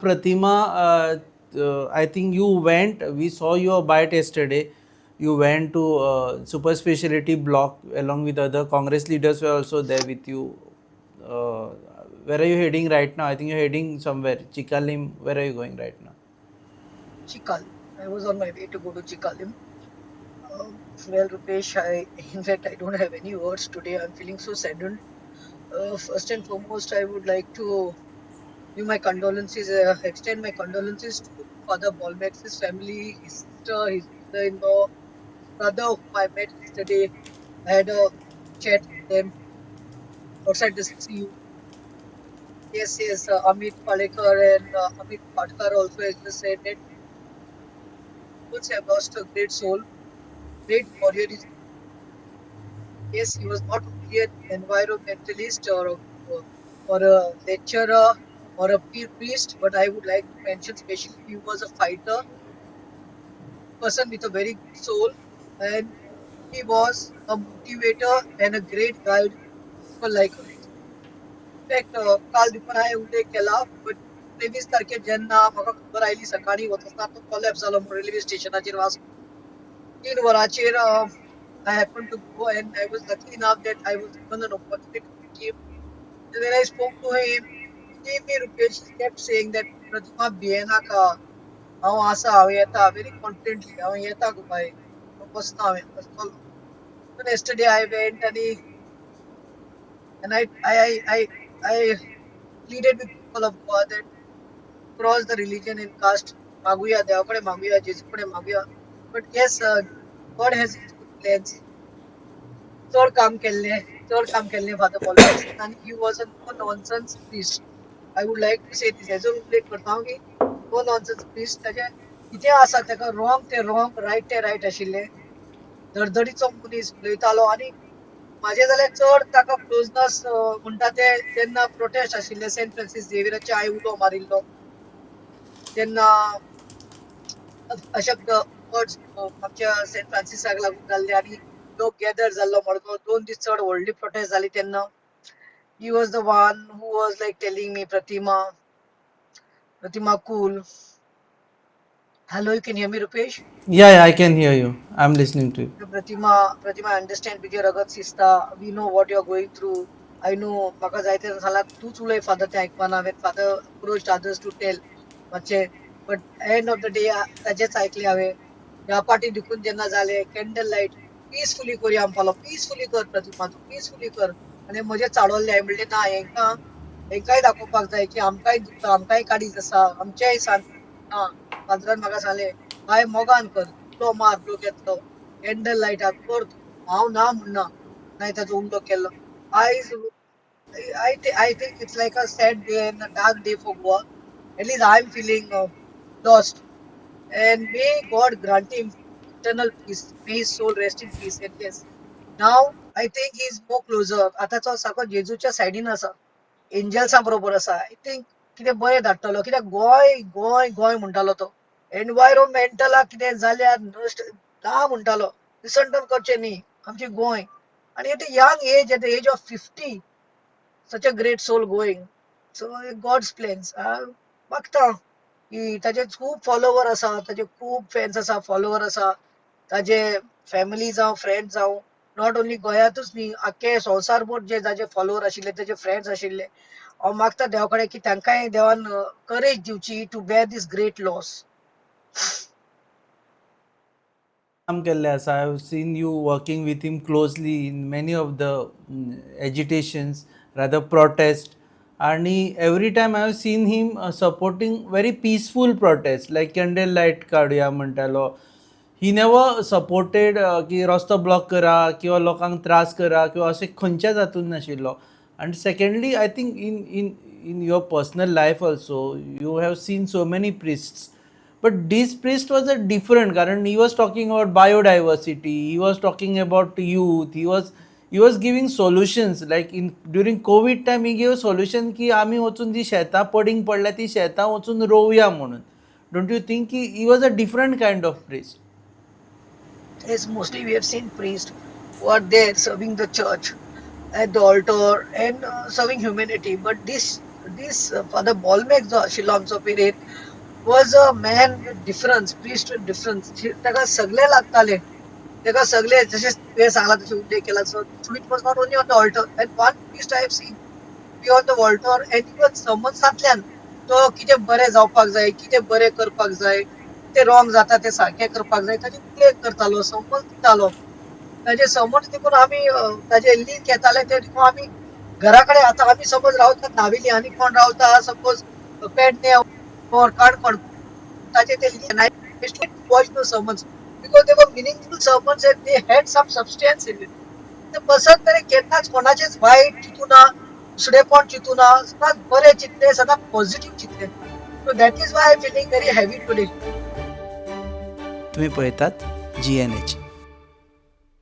Pratima, I think you went, we saw your bite yesterday. You went to super speciality block along with other Congress leaders were also there with you. Where are you heading right now? I think you're heading somewhere. Chicalim, where are you going right now? Chicalim. I was on my way to go to Chicalim. Well, Rupesh, I, in fact, I don't have any words today. I'm feeling so saddened. First and foremost, I would like to give my condolences, extend my condolences to Father Bolmax's family, his sister, his mother-in-law, his brother, whom I met yesterday. I had a chat with them outside the CCU. Yes, yes, Amit Palekar and Amit Patkar also has just said that both have lost a great soul, great warrior. Yes, he was not only an environmentalist or a lecturer or a priest, but I would like to mention especially he was a fighter, person with a very good soul, and he was a motivator and a great guide for like us. In fact, काल देखून हांवें उल्लेख केला, but 23 तारखेर जेन्ना म्हाका खबर आयली सकाळीं वतना तो कोलॅप्स जालो म्हूण रेल्वे स्टेशनाचेर वास्को 3 वरांचेर I happened to go and I was lucky enough that I was given an opportunity to meet him. And when I spoke to him, he gave me Rupesh, he kept saying that Pratima भियेनाका, हांव आसा, हांव येता, very confidently, हांव येता गो बाय, बसना हांवें, बसतलो. Then yesterday I went and I pleaded with people of Goa that cross the religion and caste, मागुया, देवा कडेन मागुया, जेजू कडेन मागुया. But yes, God has his good plans. चड काम केल्लें, चड काम केल्लें फादर बॉलमॅक्सान आनी he was a no nonsense priest. I would like to say this, हेजो उल्लेख करता हांव की नो नॉनसन्स प्रिस्ट. ताजें कितें आसा ताका रॉंग तें रॉंग, रायट तें रायट आशिल्लें. धडधडीचो मनीस उलयतालो आनी म्हाजें जाल्यार चड ताका क्लोजनस म्हणटा ते जेन्ना प्रोटेस्ट आशिल्ले सेंट फ्रांसीस झेवियराचे हांवें उलो मारिल्लो तेन्ना अशे वर्ड्स आमच्या सेंट फ्रांसिसाक लागून जाल्ले आनी लोक गॅदर जाल्लो मडगांव 2 दीस चड व्हडली प्रोटेस्ट जाली तेन्ना he was the one who was like telling me, Pratima, Pratima cool. Hello, you can hear me, Rupesh? Yeah, yeah, I can hear you. I'm listening to you. Pratima, Pratima, I understand तुजें रगत शिजता. We know what you are going through. I know, म्हाका जायते जाणां तूंच उलय father तें आयकपाना. When father approached others to tell मातशें, but end of the day ताजेंच आयकलें हांवें. ह्या पाटी देखून जेन्ना जालें कॅन्डल लायट पिसफुली करुया म्हणपालो, पिसफुली कर प्रतिमा, तूं पिसफुली कर. आनी म्हजें चाळवल्लें, हांवें म्हणलें ना, हेंकां हेंकांय दाखोवपाक जाय की आमकांय दुखता, आमकांय काडीज आसा, आमचेंय सांत ना. फादरान म्हाका सांगलें, बाय मोगान कर, उलो मार, लोक येतलो, कॅन्डल लायटाक कर तूं, हांव ना म्हणना. नाय ताचो उल्लो केल्लो. आयज I think it's like a sad day and a dark day for Goa. At least I am feeling lost. And may God grant him eternal peace. May his soul rest in peace. And yes, now I think he is more closer. आतां तो सारको जेजूच्या सायडीन आसा, एंजल्सां बरोबर आसा. I think कितें बरें धाडटलो, कित्याक गोंय गोंय गोंय म्हणटालो तो. एनवायरोमेंटलाक कितें जाल्यार नश्ट ना म्हणटालो, विसंटन करचें न्ही आमचें गोंय. आनी at a young age, at the age of 50, such a great soul going. So God's plans. मागता की ताजे खूब फॉलोवर आसा, ताजे खूब फॅन्स आसा, फॉलोवर आसा, ताजे फॅमिली जावं फ्रेंड्स जावं, not only गोंयांतूच न्ही, आख्खे संवसारभर जे ताजे फॉलोवर आशिल्ले, ताजे फ्रेंड्स आशिल्ले. हांव मागता देवा कडेन की तांकांय देवान करेज दिवची to bear this great loss. काम केल्लें आसा. I have seen you working with him closely in many of the agitations, rather protest. आनी every time I have seen him supporting very peaceful protest, like candle light काडुया म्हणटालो. He never supported की रस्तो block करा किंवा लोकांक त्रास करा किंवा अशें खंयच्याच हातून नाशिल्लो. आनी secondly, I think in in your personal life also you have seen so many priests, but this priest was a different, कारण he was talking about biodiversity, he was talking about youth, he was giving solutions. Like in during COVID time he gave solution की आमी वचून जी शेतां पडींग पडल्या ती शेतां वचून रोवया म्हणून. Don't you think की he was a different kind of priest? Yes, mostly we have seen priests who are there serving the church at the altar and serving humanity. But this This Father बॉलमेक जो आशिल्लो आमचो पिरेर was a man with difference, priest with difference. ताका सगळे लागताले, ताका सगळे, जशें तुवें सांगला तशें उल्लेख केला. So it was not only on the altar, and one priest I have seen be on the altar and even समन्सांतल्यान तो कितें बरें जावपाक जाय, कितें बरें करपाक जाय, कितें रॉंग जाता तें सारकें करपाक जाय, ताचे उल्लेख करतालो, समज दितालो. ताजे समज देखून आमी ताजे लिंक येताले ते देखून आमी घरा कडेन, आतां आमी समज रावतात नावेली आनी कोण रावता सपोज पेडणे or Canacona, ताजे ते link, watch the sermons because they were meaningful sermons and they had some substance in it. ते पर्सन तरी केन्नाच कोणाचेच वायट चिंतूना, दुसरेपण चिंतूना, सदांच बरें चिंतले, सदांच पॉझिटिव्ह चिंतले. So that is why I feeling very heavy today. तुम्ही पळयतात जीएनएच.